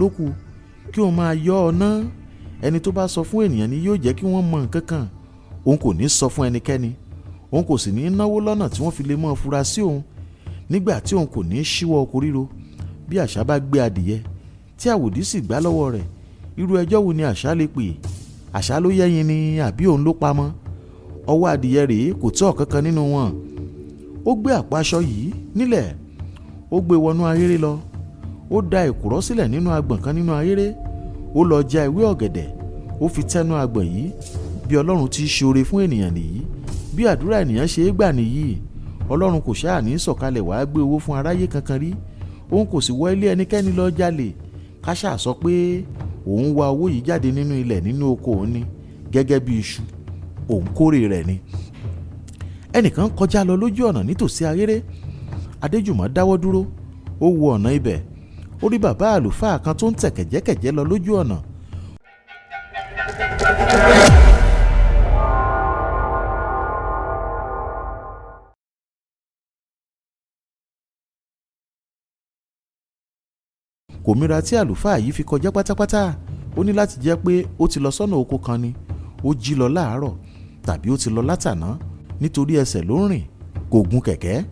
Ló kù kí òun máa yọ́ ọ ná. Ẹni tó bá sọ fún ènìyàn ni yóò jẹ́ kí wọ́n mọ nǹkan kan. Òun kò ní sọ fún ẹnikẹ́ni. Òun kò sì ní náwó lọ́nà tí wọ́n fi lè mọ́ fura sí òun nígbà tí òun kò ní ṣíwọ́ oko ríro. Bí àṣá bá gbé adìyẹ tí àwòdì sì gbá lọ́wọ́ rẹ̀, irú ẹjọ́ wo ni àṣá lè pè? Àṣá ló yẹ́yin ni àbí òun ló pamọ́? Ọwọ́ adìyẹ rèé kò tó ọ̀kankan nínú wọn. Ó gbé àpò aṣọ yìí nílẹ̀, ó gbé wọnú ahéré lọ. Ó da èkùrọ́ sílẹ̀ nínú agbọ̀n kan nínú ahéré. Ó lọ já ewé ọ̀gẹ̀dẹ̀, ó fi tẹ́nu agbọ̀n yìí. Bí Ọlọ́run ti ṣoore fún ènìyàn nìyí, bí àdúrà ènìyàn ṣe é gbà nìyí. Ọlọ́run kò ṣáà ní sọ̀kalẹ̀ wàá gbé owó fún aráyé kankan rí. Òun kò sì wọ ilé ẹnikẹ́ni lọ jalè. Ká ṣáà sọ pé òun wá owó yìí jáde nínú ilẹ̀ nínú oko òun ni, gẹ́gẹ́ bí iṣu òun kórè rẹ̀ ni. Ẹnìkan kọjá lọ lójú ọ̀nà nítòsí ahéré. Adéjùmọ̀ dáwọ́ dúró, ó wo ọ̀nà ibẹ̀. Ó rí bàbá àlùfáà kan tó ń tẹ̀ kẹ̀jẹ́kẹ̀jẹ́ lọ lójú ọ̀nà. Kò mira tí àlùfáà yìí fi kọjá pátápátá. Ó ní láti jẹ́ pé ó ti lọ sọ́nà oko kan ni. Ó jí lọ láàárọ̀ tàbí ó ti lọ látàná, nítorí ẹsẹ̀ ló ń rìn, kò gun kẹ̀kẹ́.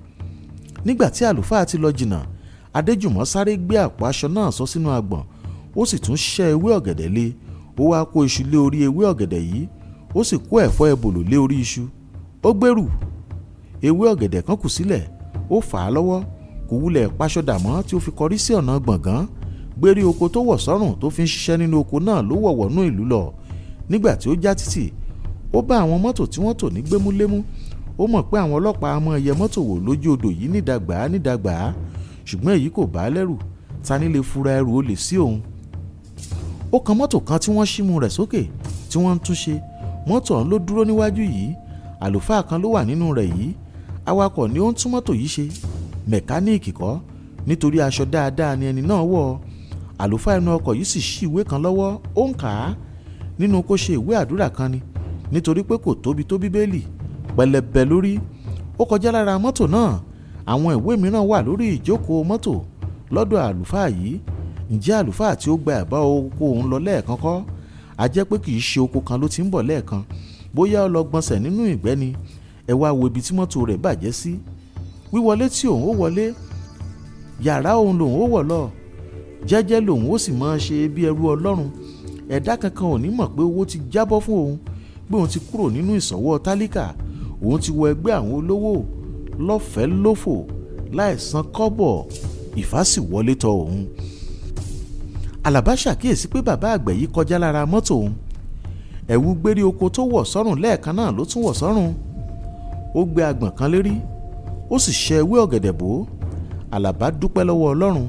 Nígbà tí àlùfáà ti lọ jìnnà, Adéjùmọ̀ sáré gbé àpò aṣọ náà sọ sínú agbọ̀n. Ó sì tún ṣẹ́ ewé ọ̀gẹ̀dẹ̀ lé. Ó wá kó iṣu lé orí ewé ọ̀gẹ̀dẹ̀ yìí, ó sì kó ẹ̀fọ́ ebòlò lé orí iṣu. Ó gbèrú ewé ọ̀gẹ̀dẹ̀ kan kù sílẹ̀, ó fà á lọ́wọ́. Kò wulẹ̀ paṣọ dà mọ́ tí ó fi kọrí sí ọ̀nà gbọ̀ngàn. Gbérí oko tó wọ̀ sọ́rùn tó fi ń ṣiṣẹ́ nínú oko náà ló wọ̀ wọnú ìlú lọ. Nígbà tí ó já títì, ó bá àwọn mọ́tò tí wọ́n tò ní gbémúlémú. Ó mọ̀ pé àwọn ọlọ́pàá á máa yẹ mọ́tò wò lójú odò yìí nídàgbà nídàgbà, ṣùgbọ́n èyí kò bá a lẹ́rù. Ta ní lè fura ẹrù olè sí òun? Ó kan mọ́tò kan tí wọ́n ṣímú rẹ̀ sókè tí wọ́n ń túnṣe. Mọ́tò ọ̀hún ló dúró níwájú yìí. Àlùfáà kan ló wà nínú rẹ̀ yìí. Awakọ̀ ni ó ń tún mọ́tò yìí ṣe, mẹ̀káníìkì kọ́, nítorí aṣọ dáadáa ni ẹni náà wọ̀. Àlùfáà inú ọkọ̀ yìí sì ṣí ìwé kan lọ́wọ́, ó ń kà á. Nínú kó ṣe ìwé àdúrà kan ni, nítorí pé kò tóbi tó Bíbélì, pẹlẹbẹ lórí. Ó kọjá lára mọ́tò náà. Àwọn ìwé mìíràn wà lórí ìjókòó mọ́tò lọ́dọ̀ àlùfáà yìí. Ǹjẹ́ àlùfáà tí ó gba ẹ̀bá oko òun lọ lẹ́ẹ̀kan kọ́? A jẹ́ pé kì í ṣe oko kan ló ti ń bọ̀ lẹ́ẹ̀kan. Bóyá ó lọ gbọ̀nsẹ̀ nínú ìgbẹ́ ni. Ẹ wá wo ibi tí mọ́tò rẹ̀ bàjẹ́ sí. Wíwọlé tí òun ó wọlé, yàrá òun lòun ó wọ̀ lọ. Jẹ́jẹ́ lòun ó sì máa ṣe bí ẹrú Ọlọ́run. Ẹ̀dá kankan ò ní mọ̀ pé owó ti jábọ́ fún òun, pé òun ti kúrò nínú ìsọ̀wọ́ tálíkà, òun ti wọ ẹgbẹ́ àwọn olówó lọ́fẹ̀ẹ́ lófò láì san kọ́bọ̀. Ìfà sì wọlé tọ òun. Àlàbá ṣàkíyèsí pé bàbá àgbẹ̀ yìí kọjá lára mọ́tò òun. Ẹ̀wù gbérí oko tó wọ̀ sọ́rùn lẹ́ẹ̀kan náà ló tún wọ̀ sọ́rùn. Ó gbé agbọ̀n kan lérí, ó sì ṣẹ́ ewé ọ̀gẹ̀dẹ̀ bò ó. Àlàbá dúpẹ́ lọ́wọ́ Ọlọ́run.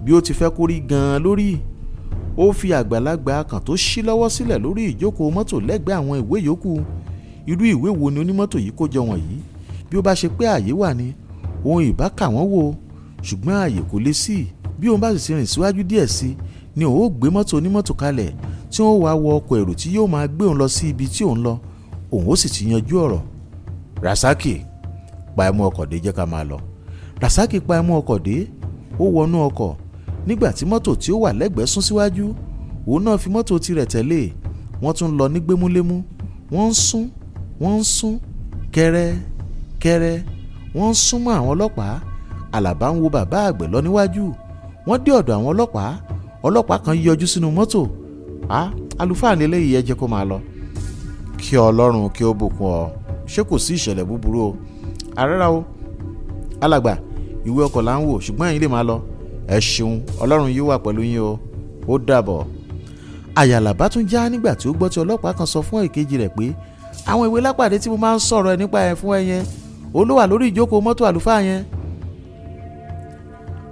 Bí ó ti fẹ́ kó rí gan-an lórí. Ó fi àgbàlagbà kan tó ṣí lọ́wọ́ sílẹ̀ lórí ìjókòó mọ́tò lẹ́gbẹ̀ẹ́ àwọn ìwé yòókù. Irú ìwé wo ni onímọ́tò yìí kó jọ wọ̀nyí? Bí ó bá ṣe pé ààyè wà ni, òun ìbá kà wọ́n wò, ṣùgbọ́n ààyè kò lè sí. Bí òun bá sì ti rìn síwájú díẹ̀ sí ni òun ó gbé mọ́tò onímọ́tò kalẹ̀ tí wọ́n wá wọ ọkọ̀ èrò tí yóò máa gbé òun lọ sí ibi tí òun lọ. Òun ó sì ti yanjú ọ̀rọ̀. Rasaki, pa ẹmu ọkọ̀ dé, jẹ́ ká máa lọ. Rasaki pa ẹmu ọkọ̀ dé, ó wọnú ọkọ̀. Nígbà tí mọ́tò tí ó wà lẹ́gbẹ̀ẹ́ sún síwájú, òun náà fi mọ́tò tirẹ̀ tẹ̀lé. Wọ́n tún lọ ní gbémúlémú. Wọ́n ń sún, wọ́n ń sún kẹ́rẹ́ kẹ́rẹ́, wọ́n ń sún mọ́ àwọn ọlọ́pàá. Àlàbá ń wo bàbá àgbẹ̀ lọ níwájú. Wọ́n dé ọ̀dọ̀ àwọn ọlọ́pàá. Ọlọ́pàá kan yọjú sínú mọ́tò. Á, àlùfáà ní eléyìí, ẹ jẹ́ kó máa lọ. Kí Ọlọ́run kí ó bùkún ọ. Ṣé kò sí ìṣẹ̀lẹ̀ búburú o? Àrárá o, alàgbà, ìwé ọkọ̀ là ń wò, ṣùgbọ́n ẹ̀yin lè máa lọ. Ẹ ṣeun, Ọlọ́run yóò wà pẹ̀lú yín o. Ó dàbọ̀. Àyà Àlàbá tún já nígbà tí ó gbọ́ tí ọlọ́pàá kan sọ fún èkejì rẹ̀ pé àwọn ìwé lápàdé tí mo máa ń sọ̀rọ̀ ẹ nípa ẹ̀ fún ẹ yẹn, òun ló wà lórí ìjókòó mọ́tò àlùfáà yẹn.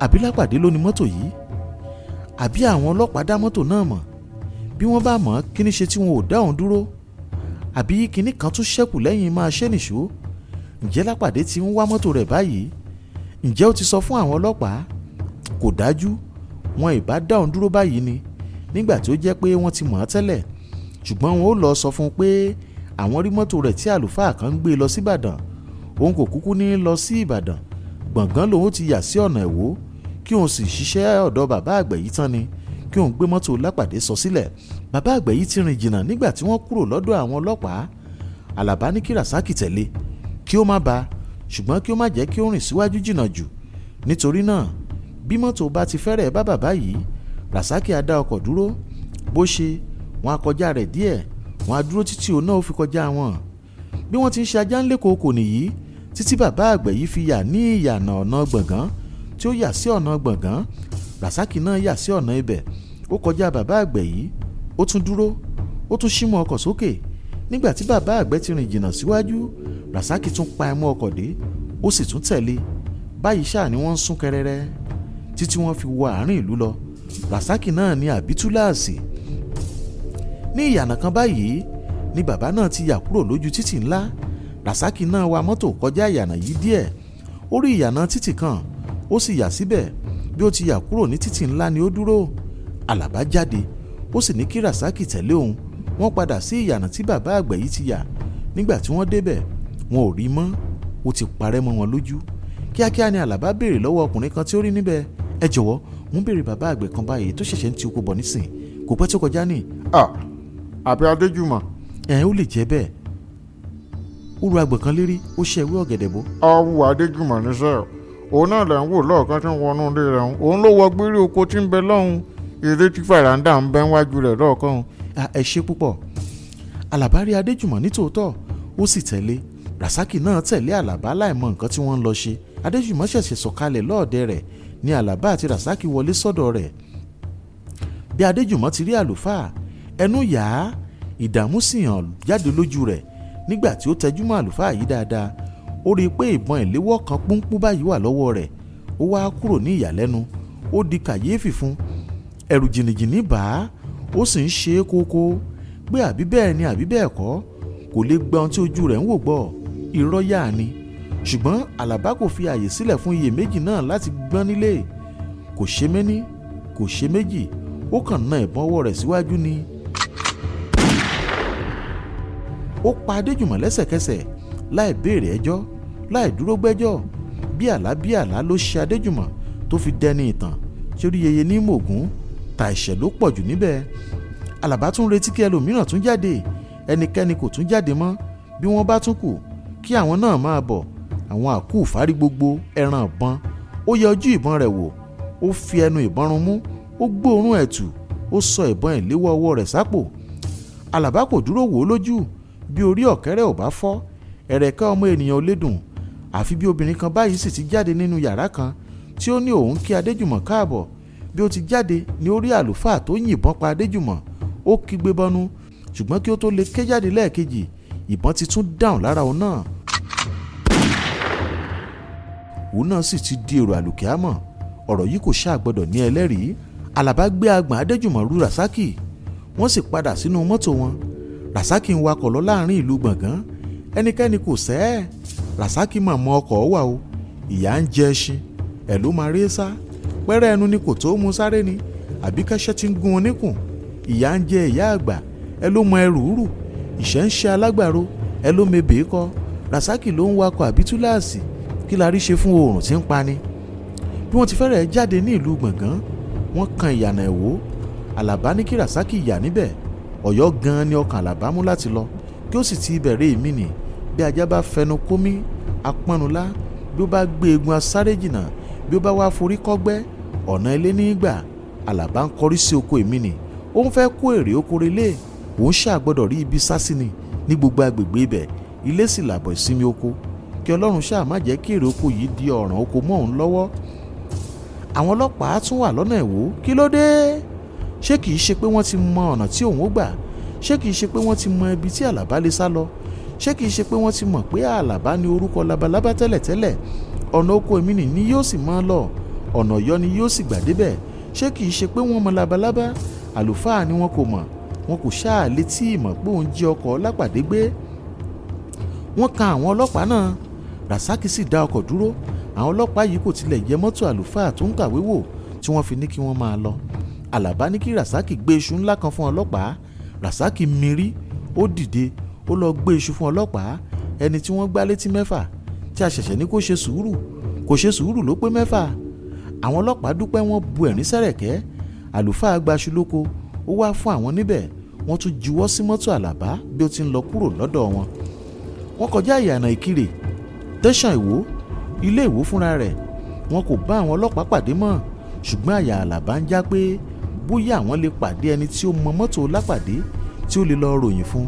Àbí lápàdé ló ní mọ́tò yìí? Àbí àwọn ọlọ́pàá dá mọ́tò náà mọ̀? Bí wọ́n bá mọ̀, kí ní ṣe tí wọn ò dá òun dúró? Àbí kinní kan tún ṣẹ́kù lẹ́yìn máa ṣe nìṣó? Ǹjẹ́ lápàdé ti ń wá mọ́tò rẹ̀ báyìí? Ǹjẹ́ ó ti sọ fún àwọn ọlọ́pàá? Kò dájú. Wọn ìbá dá òun dúró báyìí ni, nígbà tí ó jẹ́ pé wọ́n ti mọ̀ ọ́ tẹ́lẹ̀. Ṣùgbọ́n wọn ó lọ sọ fún un pé àwọn rí mọ́tò rẹ̀ tí àlùfáà kan ń gbé lọ sí Ìbàdàn. Òun kò kúkú ní lọ sí Ìbàdàn. Gbọ̀ngàn lòun ti yà sí ọ̀nà Ìwó, kí òun sì ṣiṣẹ́ ọ̀dọ̀ bàbá àgbẹ̀ yìí tán ni, kí Kí òun gbé mọ́tò Lápàdé sọ sílẹ̀. Bàbá àgbẹ̀ yìí ti rìn jìnnà nígbà tí wọ́n kúrò lọ́dọ̀ àwọn ọlọ́pàá. Àlàbá ní kí Rasaki tẹ̀lé kí ó má ba, ṣùgbọ́n kí ó má jẹ́ kí ó rìn síwájú jìnnà jù. Nítorí náà, bí mọ́tò bá ti fẹ́rẹ̀ bá bàbá yìí, Rasaki á dá ọkọ̀ dúró. Bó ṣe wọ́n á kọjá rẹ̀ díẹ̀, wọ́n á dúró títí òun náà ó fi kọjá wọn. Bí wọ́n ti ń ṣe ajá ńlẹ̀ kòókò nìyí títí bàbá àgbẹ̀ yìí fi yà ní ìyànà ọ̀nà Gbọ̀ngán. Tí ó yà sí ọ̀nà Gbọ̀ngán, Rasaki náà yà sí ọ̀nà ibẹ̀. Ó kọjá bàbá àgbẹ̀ yìí, ó tún dúró, ó tún ṣímú ọkọ̀ sókè. Nígbà tí bàbá àgbẹ̀ ti rìn jìnnà síwájú, Rasaki tún pa ẹmú ọkọ̀ dé, ó sì tún tẹ̀lé. Báyìí ṣáà ni wọ́n ń sún kẹrẹrẹ títí wọ́n fi wọ àárín ìlú lọ. Rasaki náà ní àbítúláàsì. Ní ìyànà kan báyìí ni bàbá náà ti yà kúrò lójú títì ńlá. Rasaki náà wa mọ́tò kọjá ìyànà yìí díẹ̀, ó rí ìyànà títì kan, ó sì yà síbẹ̀. Bí ó ti yà kúrò ní títì ńlá ni ó dúró. Àlàbá jáde, ó sì ní kí Rasaki tẹ̀lé òun. Wọ́n padà sí ìyànà tí bàbá àgbẹ̀ yìí ti yà. Nígbà tí wọ́n débẹ̀, wọn ò rí mọ́, ó ti parẹ́ mọ́ wọn lójú. Kíákíá ni Àlàbá béèrè lọ́wọ́ ọkùnrin kan tí ó rí níbẹ̀: "Ẹ jọ̀wọ́, mo ń béèrè bàbá àgbẹ̀ kan báyìí tó ṣẹ̀ṣẹ̀ ń ti oko bọ̀ nísìn, kò pẹ́ tó kọjá ní." Àbí Adéjùmọ̀? Ẹ̀, ó lè jẹ́ bẹ́ẹ̀. Ó ru agbọ̀n kan lérí, ó ṣe ewé ọ̀gẹ̀dẹ̀ bó. Ọwọ́ Adéjùmọ̀ níṣẹ́, òun náà lẹ̀ ń wò lọ́ọ̀kan tí ń wọnú ilé rẹ̀ ń. Òun ló wọ gbérí oko tí ń bẹ lọ́hùn, eré tí fàràǹdà ń bẹ wájú rẹ̀ lọ́ọ̀kan. Ẹ ṣe púpọ̀. Àlàbá rí Adéjùmọ̀ nítòótọ́, ó sì tẹ̀lé. Rasaki náà tẹ̀lé Àlàbá láìmọ nǹkan tí wọ́n ń lọ ṣe. Adéjùmọ̀ ṣẹ̀ṣẹ̀ sọ̀kalẹ̀ lọ́ọ̀dẹ rẹ̀ ní Àlàbá àti Rasaki wọlé sọ́dọ̀ rẹ̀. Bí Adéjùmọ̀ ti rí àlùfáà, ẹnu yà á, ìdààmú sì hàn jáde lójú rẹ̀. Nígbà tí ó tẹjúmọ́ àlùfáà yìí dáadáa, ó rí i pé ìbọn ìléwọ́ kan púnpún báyìí wà lọ́wọ́ rẹ̀. Ó wá kúrò ní ìyàlẹ́nu, ó di kàyéfì fún. Ẹ̀rù jìnnìjìnnì bà á, ó sì ń ṣe é kókó pé àbí bẹ́ẹ̀ ni àbí bẹ́ẹ̀ kọ́. Kò lè gba ohun tí ojú rẹ̀ ń wò gbọ́, irọ́ yà ni. Ṣùgbọ́n Àlàbá kò fi àyè sílẹ̀ fún iyèméjì náà láti gbọ́n nílé. Kò ṣe méní, kò ṣe méjì, ó kàn na ìbọn ọwọ́ rẹ̀ síwájú ni. Ó pa Adéjùmọ̀ lẹ́sẹ̀kẹsẹ̀ láì béèrè ẹjọ́, láì dúró gbẹ́jọ́. Bí àlá bí àlá ló ṣe Adéjùmọ̀ tó fi dẹni ìtàn tí orí yeye ní mògún ta. Ìṣẹ̀ ló pọ̀ jù níbẹ̀. Àlàbá tún retí kí ẹlòmíràn tún jáde, ẹnikẹ́ni kò tún jáde mọ́. Bí wọ́n bá tún kù, kí àwọn náà máa bọ̀. Àwọn àkú fárí gbogbo ẹran ìbọn. Ó yẹ ojú ìbọn rẹ̀ wò, ó fi ẹnu ìbọn run mú, ó gbóòórùn ẹ̀tù, ó sọ ìbọn ìléwọ́ ọwọ́ rẹ̀ sápò. Àlàbá kò dúró wò ó lójú. Bí orí ọ̀kẹ́rẹ́ ò bá fọ́, ẹ̀rẹ̀kẹ́ ọmọ ènìyàn ò lè dùn. Àfi bí obìnrin kan báyìí sì ti jáde nínú yàrá kan tí ó ní òun kí Adéjùmọ̀ káàbọ̀. Bí ó ti jáde ní ó rí àlùfáà tó yìnbọn pa Adéjùmọ̀. Ó kígbe bọnu, ṣùgbọ́n kí ó tó lè ké jáde lẹ́ẹ̀kejì, ìbọn ti tún dáhùn lára òun náà. Òun náà sì ti di èrò àlùkìámọ̀. Ọ̀rọ̀ yìí kò ṣáà gbọ́dọ̀ ní ẹlẹ́rìí. Àlàbá gbé agbọ̀n Adéjùmọ̀ ru Rasaki, wọ́n sì padà sínú mọ́tò wọn. Rasaki ń wakọ̀ lọ láàrin ìlú Gbọ̀ngán, ẹnikẹ́ni kò sẹ́ ẹ̀. Rasaki mà mọ ọkọ̀ wà o. Ìyá ń jẹ ẹṣin ẹ̀ ló máa ré sá pẹ́rẹ́, ẹnu ni kò tó mú sáré ni àbí kẹ́sẹ́ ti ń gún un níkùn. Ìyá ń jẹ ìyá àgbà ẹ ló mọ ẹrù rù. Ìṣẹ́ ń ṣe alágbàro ẹ ló mebè kọ. Rasaki ló ń wakọ̀ àbí túláàsì? Kí la rí ṣe fún oòrùn tí ń pani? Bí wọ́n ti fẹ́rẹ̀ jáde ní ìlú Gbọ̀ngán, wọ́n kan ìyànà Ẹ̀wó. Àlàbá ní kí Rasaki yà níbẹ̀. Ọ̀yọ́ gan-an ni ọkàn Àlàbá mú láti lọ, kí ó sì ti ibẹ̀ ré èmi nì. Bí ajá bá fẹnu kómí apọ́nulá, bí ó bá gbé egun asáré jìnnà, bí ó bá wá forí kọ́gbẹ́, ọ̀nà ilé nígbà. Àlàbá ń kọrí sí oko èmi nì, ó ń fẹ́ kó èrè oko relé. Òun ṣáà gbọ́dọ̀ rí ibi sá sí ni ní gbogbo agbègbè ibẹ̀. Ilé sì làbọ̀ ìsinmi oko. Kí Ọlọ́run ṣáà má jẹ́ kí èrè oko yìí di ọ̀ràn oko mọ́ òun lọ́wọ́. Àwọn ọlọ́pàá tún wà lọ́nà Ẹ̀wó. Kí ló dé? Ṣé kìí ṣe pé wọ́n ti mọ ọ̀nà tí òun ó gbà? Ṣé kìí ṣe pé wọ́n ti mọ ibi tí Àlàbá lè sá lọ? Ṣé kìí ṣe pé wọ́n ti mọ̀ pé Àlàbá ní orúkọ labalábá tẹ́lẹ̀tẹ́lẹ̀? Ọ̀nà oko èmi nì ni yóò sì máa lọ, ọ̀nà Ọ̀yọ́ ni yóò sì gbà débẹ̀. Ṣé kìí ṣe pé wọ́n mọ labalábá? Àlùfáà ni wọn kò mọ̀. Wọn kò ṣáà létí ìmọ̀ pé òun jí ọkọ̀ Lápàdé gbé. Wọ́n kan àwọn ọlọ́pàá náà. Rasaki sì dá ọkọ̀ dúró. Àwọn ọlọ́pàá yìí kò tilẹ̀ yẹ mọ́tò àlùfáà tó ń kàwé wò tí wọ́n fi ní kí wọ́n máa lọ. Àlàbá ní kí Rasaki gbé iṣu ńlá kan fún ọlọ́pàá. Rasaki mirí, ó dìde, ó lọ gbé iṣu fún ọlọ́pàá. Ẹni tí wọ́n gbá létí mẹ́fà, tí a ṣẹ̀ṣẹ̀ ní kó ṣe sùúrù, kò ṣe sùúrù ló pé mẹ́fà. Àwọn ọlọ́pàá dúpẹ́, wọ́n bu ẹ̀rín sẹ́rẹ̀kẹ́. Àlùfáà gbaṣu lóko, ó wá fún àwọn níbẹ̀. Wọ́n tún juwọ́ sí mọ́tò Àlàbá bí ó ti ń lọ kúrò lọ́dọ̀ wọn. Wọ́n kọjá ìyànà Ìkirè, tẹ̀sán Ìwó, ilé Ìwó fúnra rẹ̀. Wọn kò bá àwọn ọlọ́pàá pàdé mọ́, ṣùgbọ́n àyà Àlàbá ń já pé bóyá àwọn lè pàdé ẹni tí ó mọ mọ́tò Lápàdé tí ó lè lọ ròyìn fún.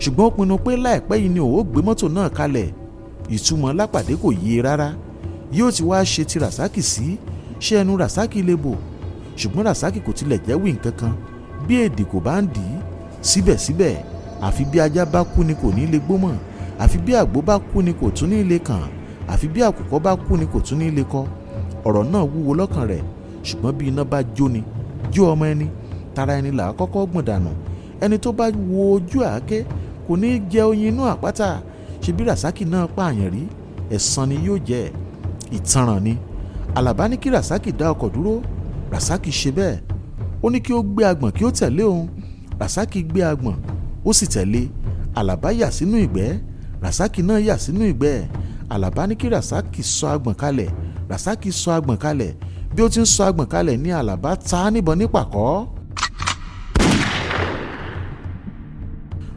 Ṣùgbọ́n ó pinnu pé láìpẹ́ yìí ni òun ó gbé mọ́tò náà kalẹ̀. Ìtumọ̀ Lápàdé kò yé e rárá. Yóò ti wá ṣe ti Rasaki sí? Ṣé ẹnu Rasaki lè bò? Ṣùgbọ́n Rasaki kò tilẹ̀ jẹ́ wí nǹkan kan bí èdè kò bá ń dì í. Síbẹ̀síbẹ̀, àfi bí ajá bá kú ni kò ní lè gbó mọ́, àfi bí àgbò bá kú ni kò tún ní lè kàn, àfi bí àkùkọ bá kú ni kò tún ní lè kọ. Ọ̀rọ̀ náà wúwo lọ́kàn rẹ̀, ṣùgbọ́n bí iná bá jóni jó ọmọ ẹni, tara ẹni là á kọ́kọ́ gbọ̀n dànù. Ẹni tó bá wo ojú àáké kò ní í jẹ oyin inú àpáta. Ṣebí Rasaki náà pààyàn rí, ẹ̀san ni yóò jẹ́, ìtanràn ni. Àlàbá ní kí Rasaki dá ọkọ̀ dúró. Rasaki ṣe bẹ́ẹ̀. Ó ní kí ó gbé agbọ̀n kí ó tẹ̀lé òun. Rasaki gbé agbọ̀n, ó sì tẹ̀lé. Àlàbá yà sínú ìgbẹ́, Rasaki náà yà sínú ìgbẹ́. Àlàbá ní kí Rasaki sọ agbọ̀n kalẹ̀. Rasaki sọ agbọ̀n kalẹ̀. Bí ó ti ń sọ agbọ̀n kalẹ̀ ní Àlàbá ta á níbọn nípàkọ́.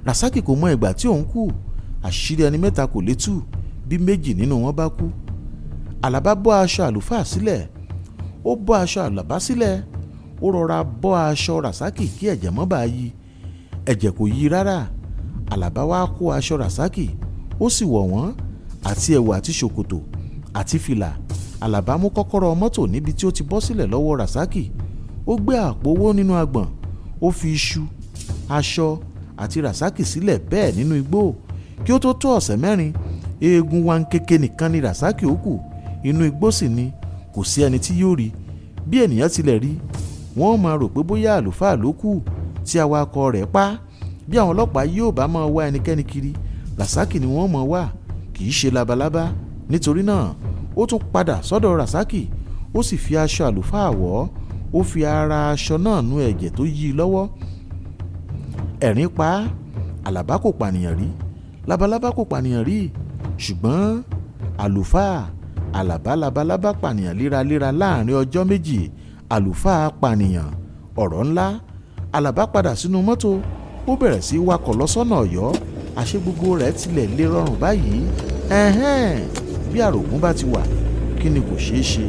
Rasaki kò mọ ìgbà tí òun kú. Àṣírí ẹni mẹ́ta kò lè tú bí méjì nínú wọn bá kú. Àlàbá bọ́ aṣọ àlùfáà sílẹ̀, ó bọ́ aṣọ Àlàbá sílẹ̀, ó rọra bọ́ aṣọ Rasaki kí ẹ̀jẹ̀ mọ́ bá yí. Ẹ̀jẹ̀ kò yí rárá. Àlàbá wá kó aṣọ Rasaki, ó sì wọ̀ wọ́n, àti ẹ̀wù àti ṣòkòtò àti fìlà. Àlàbá mú kọ́kọ́rọ́ mọ́tò níbi tí ó ti bọ́ sílẹ̀ lọ́wọ́ Rasaki. Ó gbé àpò owó nínú agbọ̀n, ó fi iṣu, aṣọ àti Rasaki sílẹ̀ bẹ́ẹ̀ nínú igbó. Kí ó tó tó ọ̀sẹ̀ 4, eegun wankeke nìkan ni Rasaki ó kù. Inú igbó sì ni, kò sí ẹni tí yóò rí. Bí ènìyàn tilẹ̀ rí, wọ́n máa rò pé bóyá àlùfáà ló kù tí awakọ̀ rẹ̀ pa. Bí àwọn ọlọ́pàá yóò bá máa wá ẹnikẹ́ni kiri, Rasaki ni wọ́n máa wá, kì í ṣe labalábá. Nítorí náà ó tún padà sọ́dọ̀ Rasaki, ó sì fi aṣọ àlùfáà wọ̀ ọ́. Ó fi ara aṣọ náà nu ẹ̀jẹ̀ tó yí i lọ́wọ́. Ẹ̀rín pa á. Àlàbá kò pànìyàn rí, labalábá kò pànìyàn rí, ṣùgbọ́n àlùfáà Àlàbá labalábá pànìyàn léraléra láàrin ọjọ́ 2. Àlùfáà pànìyàn, ọ̀rọ̀ ńlá. Àlàbá padà sínú mọ́tò, ó bẹ̀rẹ̀ sí wakọ̀ lọ sọ́nà Ọ̀yọ́. Àṣé gbogbo rẹ̀ tilẹ̀ lè rọrùn báyìí? Ẹ̀hẹ́n, bí àrògún bá ti wà, kí ni kò ṣeé ṣe?